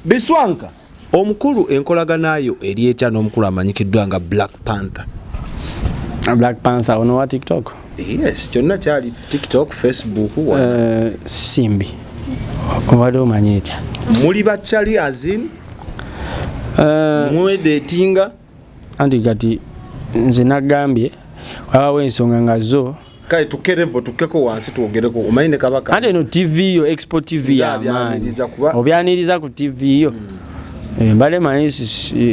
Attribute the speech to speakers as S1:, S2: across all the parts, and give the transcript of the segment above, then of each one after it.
S1: Biswanka omukulu, enkolagana yo eri etya n'omukulu amanyikiddwa nga Black Panther?
S2: Black Panther ono wa TikTok?
S1: Yes, kyonna kyali TikTok, Facebook.
S2: Simbi, obadde omanyi etya?
S1: Muli bakyali, as in mwedatinga?
S2: Anti kati nze nagambye wabawo ensonga nga zo.
S1: Kale tukerevo, tukkeko wansi twogereko, omanyi ne Kabaka.
S2: Ate eno TV yo, Expo TV.
S1: Nze
S2: yamaanyi.
S1: Abyaniriza kuba-
S2: Obyaniriza ku TV yo. Mbale manyi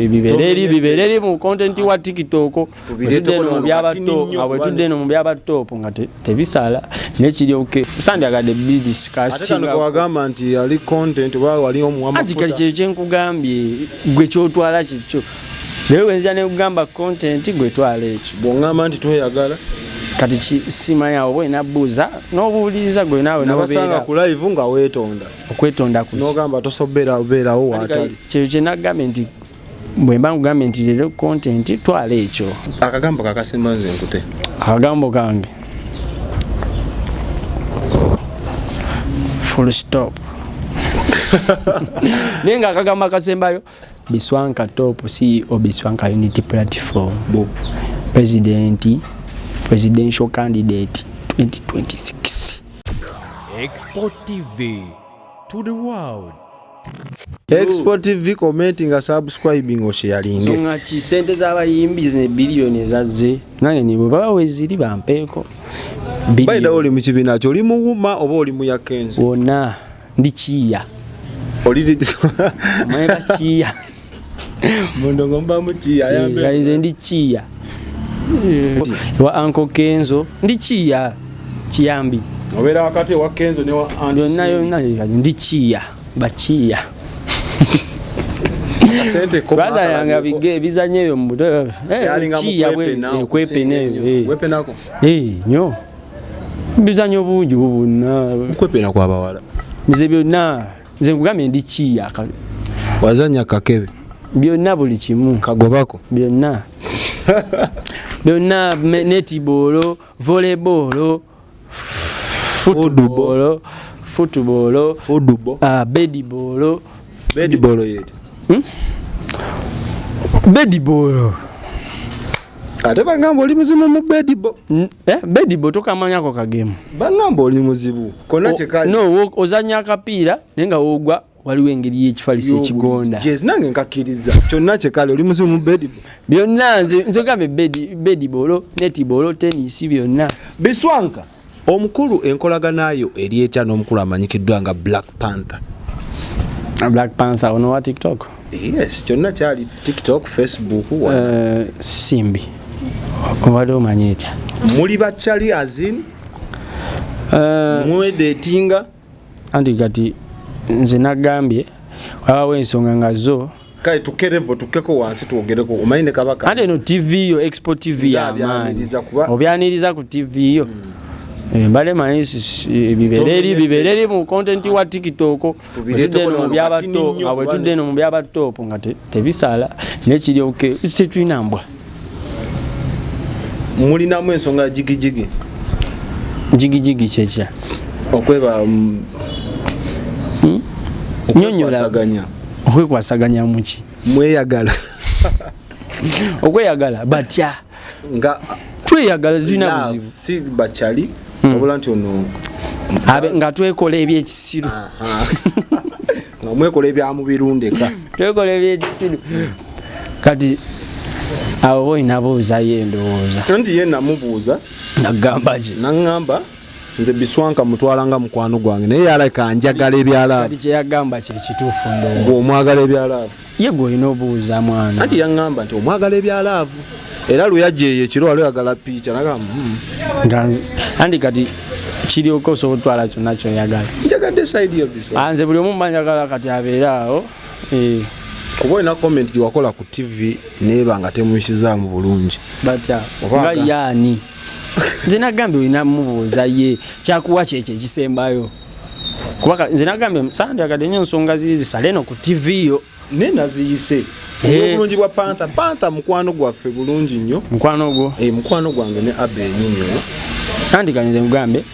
S2: bibeera eri, bibeera eri mu content wa TikTok.
S1: Tubireeteko
S2: Bwe tudda eno mu
S1: wano
S2: byaba
S1: katini
S2: top-
S1: nnyo
S2: nga bwe
S1: kuba
S2: tudda eno mu byaba top nga tebisala, naye kiri okay, sandyagadde
S1: Ate kano
S2: bidiscussinga.
S1: kewagamba nti yali content oba wali omuwa
S2: Anti kati
S1: amafuta?
S2: kyekyo kyenkugambye, gwe kyotwala kikyo, naye wenzira nekugamba content, gwe twala ekyo.
S1: Bw'oŋŋamba nti tweyagala.
S2: Kati simanyi awo, oba olina buuza n'obuuliriza gwe naawe
S1: Nabasanga
S2: nobeera.
S1: ku live nga weetonda.
S2: Okwetonda ku
S1: N'ogamba tosobeera obeerawo waatali.
S2: Kyekyo kyenagambye nti bwe mba nkugambye nti leero content, twala ekyo.
S1: Akagambo kakasemba, nze nkute.
S2: Akagambo kange, full stop, naye nga akagambo akasembayo, Biswanka Top, CEO Biswanka Unity Platform.
S1: Bob.
S2: President, presidential candidate 2026.
S3: Expo TV to the world.
S1: Expo TV, commenting, subscribing, osharinge.
S2: Songa ki sente z'abayimbi zino biliyoni ezazze, nange ni bwe baba weziri bampeeko.
S1: By the way, oli mu kibiina ki? Oli muwuma oba oli mu yakenzi?
S2: Wonna ndi kiiya.
S1: Oli
S2: Omanyi bakiiya?
S1: Mundongo mbamu kiya ayambe.
S2: Nze ndi kiiya wa Uncle Kenzo, ndi kiiya kiyambi.
S1: Obeera wakati ewa Kenzo ne wa Aunt
S2: Yonna.
S1: Cindy.
S2: Yonna ndi kiiya, bakiiya.
S1: Akasente ko.
S2: Brother yange abige ebizanyo ebyo mu buto.
S1: Yalinga mu
S2: Kiiya bwe
S1: kwepena.
S2: Kwepena ebyo.
S1: Wepenako.
S2: Nnyo bizanyo bungi bwonna.
S1: Kwepena kwabawala.
S2: Nze byonna, nze nkugambye ndi kiiya.
S1: Wazanya kakebe?
S2: Byonna, buli kimu.
S1: Kagobako?
S2: Byonna byonna, netball, volleyball, football, football.
S1: Football.
S2: Bedball.
S1: Bedball yeti?
S2: Bedball.
S1: Ate bagamba oli muzibu mu bedball.
S2: Bedball tokamanyako kagemu?
S1: Bagamba oli muzibu konna kyekali.
S2: No, ozanya akapiira naye nga wogwa waliwo engeri y'ekifalisa ekigonda.
S1: Yes, nange nkakkiriza, kyonna kyekali, oli muzibu mu bedball.
S2: Byonna, nze gambe bedball, netball, tennis, byonna.
S1: Biswanka omukulu, enkolagana yo eri etya n'omukulu amanyikiddwa nga Black Panther?
S2: Black Panther ono wa TikTok?
S1: Yes, kyonna kyali TikTok, Facebook.
S2: Simbi, obadde omanyi etya?
S1: Muli bakyali, as in mwedatinga?
S2: Anti kati nze nagambye wabawo ensonga nga zo.
S1: Kale tukerevo, tukkeko wansi twogereko, omanyi ne Kabaka.
S2: Ate eno TV yo, Expo TV
S1: Nze
S2: yamaanyi.
S1: Abyaniriza kuba-
S2: Obyaniriza ku TV yo. Mbale manyi bibeera eri mu content wa TikTok.
S1: Tubireeteko
S2: Bwe tudda eno mu
S1: wano
S2: byaba
S1: katini
S2: top-
S1: nnyo
S2: nga bwe
S1: kuba
S2: tudda eno mu byaba top nga tebisala, naye kiri okay, tetulina mbwa.
S1: Mulinamu ensonga ya jigijigi?
S2: Jigijigi kyekya?
S1: Okweba.
S2: Nnyonnyola.
S1: Okwekwasaganya.
S2: Okwekwasaganya muki?
S1: Mweyagala?
S2: Okweyagala batya?
S1: Nga
S2: Tweyagala, tulina
S1: love,
S2: buzibu.
S1: Si bakyali, wabula nti ono.
S2: Nga twekola ebyekisiru.
S1: Aha. Nga mwekola ebyamubirundeka.
S2: Twekola ebyekisiru. Kati awo olina buuzayo endowooza.
S1: Nti ye namubuuza.
S2: Nagamba ki?
S1: Naŋŋamba nze Biswanka mutwala nga mukwano gwange, naye yaleka njagala ebyalaavu.
S2: Kati kyeyagamba kye kituufu ndowooza.
S1: Gwe omwagala ebyalaavu?
S2: Ye gwe olina obuuza mwana.
S1: Anti yaŋŋamba nti omwagala ebyalaavu, era lwe yajja eyo ekiro wali oyagala piica, nagamba
S2: Nga anti kati kiryoka osobola otwala kyonna kyoyagala.
S1: Njagadde side yo, Biswa.
S2: Ah, nze buli omu mba njagala kati abeere awo.
S1: Kuba olina comment gye wakola ku TV neeba nga temuyisizaamu bulungi.
S2: Batya?
S1: Oba
S2: Nga yaani nze nagambye olina mubuuza ye kyakuwa kyekyo ekisembayo, kuba nze nagambye sandyagadde nnyo ensonga ziri zisale eno ku TV yo.
S1: Naye naziyise olw'obulungi bwa Panther. Panther mukwano gwaffe bulungi nnyo.
S2: Mukwano gwo?
S1: Mukwano gwange ne Abe enyini oyo.
S2: Anti kati nze nkugambe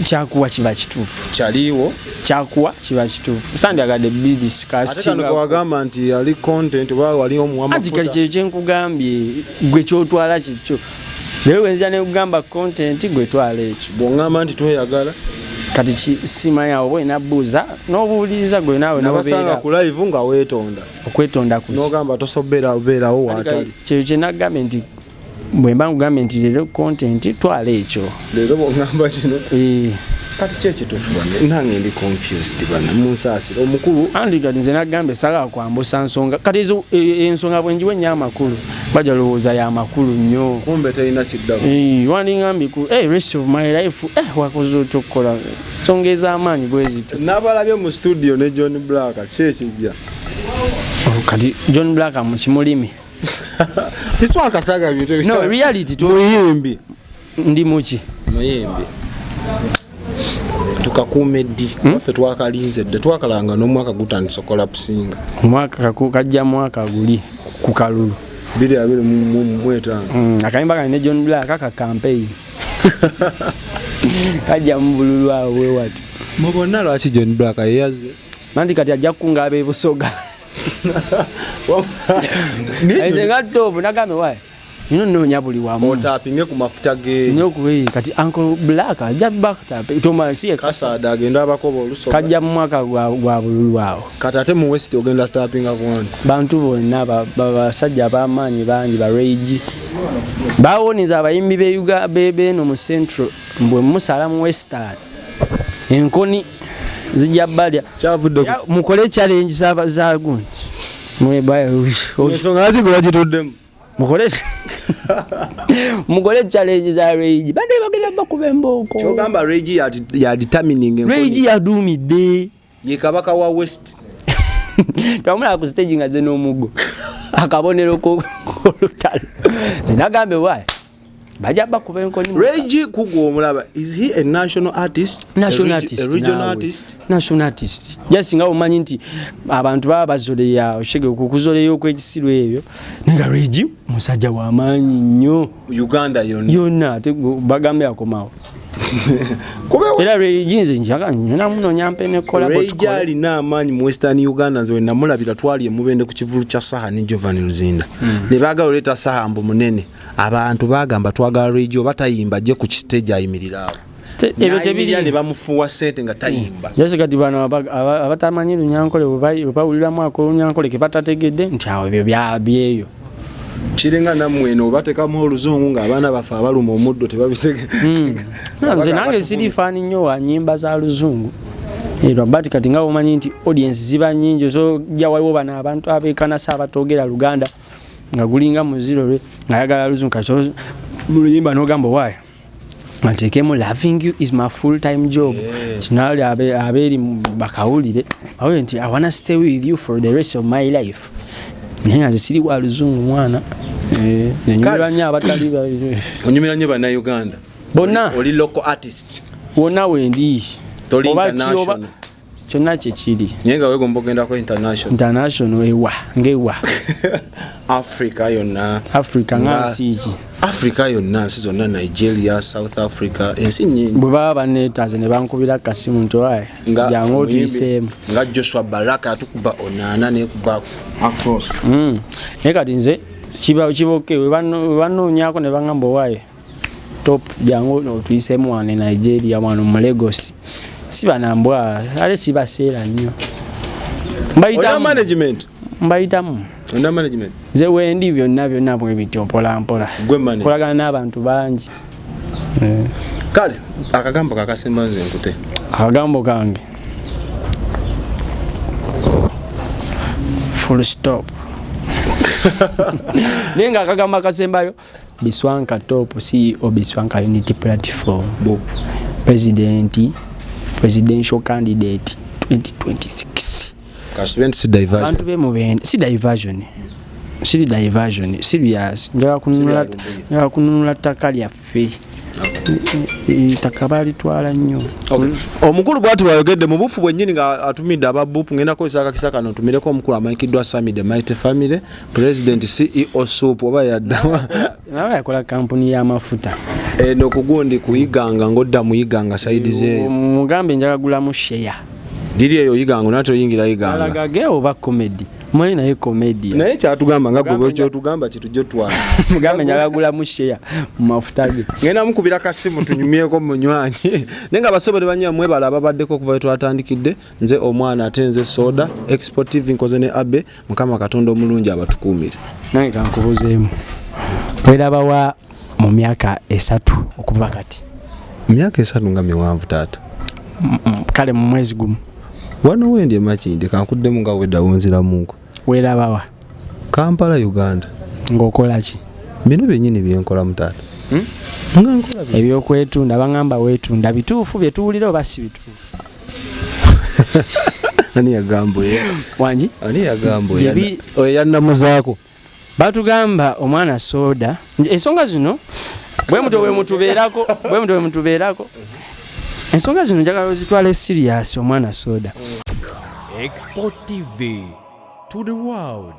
S2: Kyakuwa kiba kituufu.
S1: Kyaliwo.
S2: Kyakuwa kiba kituufu. Sandyagadde bbs.
S1: Ate kano kewagamba nti yali content oba wali omuwa
S2: Anti kati
S1: mafuta.
S2: Kyekyo kyenkugambye, gwe kyotwala kikyo. Leero wenzija nekugamba content, gwe twala ekyo.
S1: Bw'oŋŋamba nti tweyagala.
S2: Kati simanyi awo oba olina buuza n'obuuliriza gwe naawe
S1: Nabasanga
S2: nobeera
S1: ku live nga weetonda.
S2: Okwetonda ku ki?
S1: N'ogamba tosobeera obeerawo waatali.
S2: Kyekyo kyenagambye nti bwe mba nkugambye nti leero content, twala ekyo.
S1: Leero bw'oŋŋamba kino.
S2: Eh.
S1: Kati ki ekituufu bane? Nange ndi confused bana, munsaasira omukulu.
S2: Anti kati nze nagambye saagala kwambusa nsonga. Kati ezo ensonga bwe njiwa ennyo amakulu, bajja lowooza ya makulu nnyo.
S1: Kumbe terina kiddako.
S2: Eh, wandingambye ku rest of my life, wakoze otya okukola nsonga ez'amaanyi bwe zityo?
S1: Nabalabye mu studio ne John Black, ki ekijja?
S2: Oh, kati John Black mu kimulimi.
S1: Iswakasaga bintu.
S2: No reality to
S1: Muyimbi.
S2: Ndi muki?
S1: Muyimbi tukakuume ddi? Ffe twakalinze dda, twakalanga n'omwaka gutandise okolapusinga.
S2: Omwaka kajja mwaka guli ku kalulu.
S1: 2025.
S2: Akayimba kange ne John Black aka campaign kajja mu bululu awo wewati.
S1: Mu bonna lwaki John Black yeyazze?
S2: Nanti kati ajja kukunga ab'ebusoga.
S1: Naye
S2: Nze nga topu nagambe wayi nino nnoonya buli wamu.
S1: Otapinge ku mafuta ge.
S2: Nnyo kati Uncle Black ajja bakutape toma si
S1: Kasaada agenda abakoba olusoga.
S2: Kajja mu mwaka gwa bululu awo.
S1: Kati ate mu West ogenda tapinga ku wani?
S2: Bantu bonna basajja ab'amaanyi bangi ba Rage. Bawoniza abayimbi be Uga, beeno mu Central mbwe musala mu Western. Enkoni zijja balya.
S1: Kyavudde ku
S2: Ya, mukole challenge za gundi. Mwe ba-
S1: Ensonga lwaki gwe bagituddemu?
S2: Mukole challenge za Rage. Bade bagenda bakuba embooko.
S1: Kyogamba Rage ya determining enkoni.
S2: Rage yaduumidde.
S1: Ye kabaka wa West.
S2: Twamulaba ku stage nga ze n'omuggo. Akabonero k'olutalo. Nze nagambe why? Bajja bakuba enkoni.
S1: Rage kugwa omulaba, is he a national artist?
S2: National
S1: A
S2: artist
S1: regional
S2: naawe.
S1: artist?
S2: National artist. Just nga omanyi nti abantu baba bazoleya, oshege kukuzoleya okw'ekisiru ebyo. Naye nga Rage musajja wa maanyi nnyo.
S1: Uganda yonna.
S2: Yonna ate bagambe akomawo.
S1: Kuba
S2: Era Rage nze njagala nnyo namunoonya mpe ne collabo
S1: Rage
S2: tukole.
S1: alina amaanyi mu Western Uganda. Nze we namulabira twali e Mubende ku kivulu kya Saha ne Jovan Luzinda. Ne baagala oleeta Saha mbu munene. Abantu baagamba twagala Rage oba tayimba ajje ku stage ayimirire awo.
S2: Ebyo
S1: N'ayimirira
S2: tebiri.
S1: ne bamufuuwa ssente nga tayimba.
S2: Jesse kati bano abatamanyi Lunyankole bwe bawuliramu akolunyankole ke batategedde nti awo ebyo byeyo.
S1: Kiringa nammwe eno obateekamu oluzungu ng'abaana baffe abaluma omuddo tebabitege.
S2: Na, nze nange siri faani nnyo wa nnyimba za luzungu. Lwabati kati nga bw'omanyi nti audience ziba nnyingi, so jja waliwo bano abantu abeekanasa abatoogera Luganda nga gulinga muziro lwe ng'ayagala luzungu, kati mu luyimba n'ogamba waayo nteekemu loving you is my full time job. Kinaali abeeri bakawulire bawulire nti I wanna stay with you for the rest of my life. Naye nga nze siri wa luzungu mwana. Nyumirwa nnyo abatali
S1: Onyumira nnyo Bannayuganda.
S2: Bonna.
S1: Oli local artist.
S2: Wonna wendi.
S1: Toli
S2: Oba ki, oba
S1: international.
S2: Kyonna kye kiri.
S1: Naye nga weegomba ogendako international.
S2: International ewa, ng'ewa.
S1: Africa yonna.
S2: Africa nga nsi ki?
S1: Africa yonna, nsi zonna, Nigeria, South Africa, ensi nnyingi.
S2: Bwe baba banneetaaze ne bankubira akasimu nti owaye,
S1: Nga
S2: jangu
S1: omuyimbi,
S2: otuyiseemu.
S1: nga Joshua Baraka atukuba onaana nekuba across.
S2: Naye kati nze kiba okay, we bannoonyaako ne baŋŋamba owaye top jangu otuyiseemu wano e Nigeria, wano mu Lagos. Si banambwa, ate sibaseera nnyo. Mbayitamu.
S1: Olina management?
S2: Mbayitamu.
S1: Olina management?
S2: Nze wendi byonna byonna bwe bityo mpola mpola.
S1: Gwe manager.
S2: Nkolagana n'abantu bangi.
S1: Kale akagambo kakasemba nze nkute.
S2: Akagambo kange. Full stop. Naye nga akagambo akasembayo Biswanka Top, CEO Biswanka Unity Platform.
S1: Bob.
S2: President, presidential candidate 2026.
S1: Kasubire nti si diversion.
S2: Abantu be Mubende, si diversion. Siri diversion, serious. Njagala
S1: Siri alumbuye.
S2: kununula ttaka lyaffe. Ettaka balitwala nnyo.
S1: Omukulu bw'ati bw'ayogedde mu bufu bwennyini nga atumidde aba BUP, ngenda kukozesa akakisa kano ntumireko omukulu amanyikiddwa Sammy the Mighty Family, President CEO Soup oba yaddawa.
S2: Nawe yakola kampuni y'amafuta.
S1: Eno kugundi kuyiganga ng'odda muyiganga sayidi zeeyo.
S2: Mugambe njagagulamu sheya.
S1: Liri eyo yiganga nate oyingira yiganga.
S2: Alagage oba comedy. Mwanyi naye comedy.
S1: Naye kyatugamba nga gwe kyotugamba kitujje twala.
S2: Mugambe njagagulamu sheya mu mafuta ge.
S1: Ngenda mukubira kasimu tunyumyeko munywanyi. Naye nga basobole banya mwebala ababaddeko okuva we twatandikidde nze omwana ate nze soda Expo TV nkoze ne Abe Mukama Katonda omulungi abatukuumire.
S2: Nange kankubuzeemu. Werabawa mu myaka 3 okuva kati?
S1: Myaka 3 nga miwanvu taata.
S2: Kale mu mwezi gumu.
S1: Wano wendi emakindi kankuddemu nga wedda wonziramunko.
S2: Werabawa?
S1: Kampala Uganda.
S2: Ng'okola ki?
S1: Bino byennyini byenkola mu taata. Nga nkola bino.
S2: Ebyokwetunda bangamba weetunda bituufu bye tuwulira oba si bituufu?
S1: Ani yagamba oyo?
S2: Wangi?
S1: Ani yagamba oyo? Oyo yannamuzaako.
S2: Batugamba omwana soda. Ensonga zino bwe mutyo bwe mutubeerako, bwe mutyo bwe mutubeerako. Ensonga zino njagala ozitwale serious omwana soda.
S3: Expo TV to the world.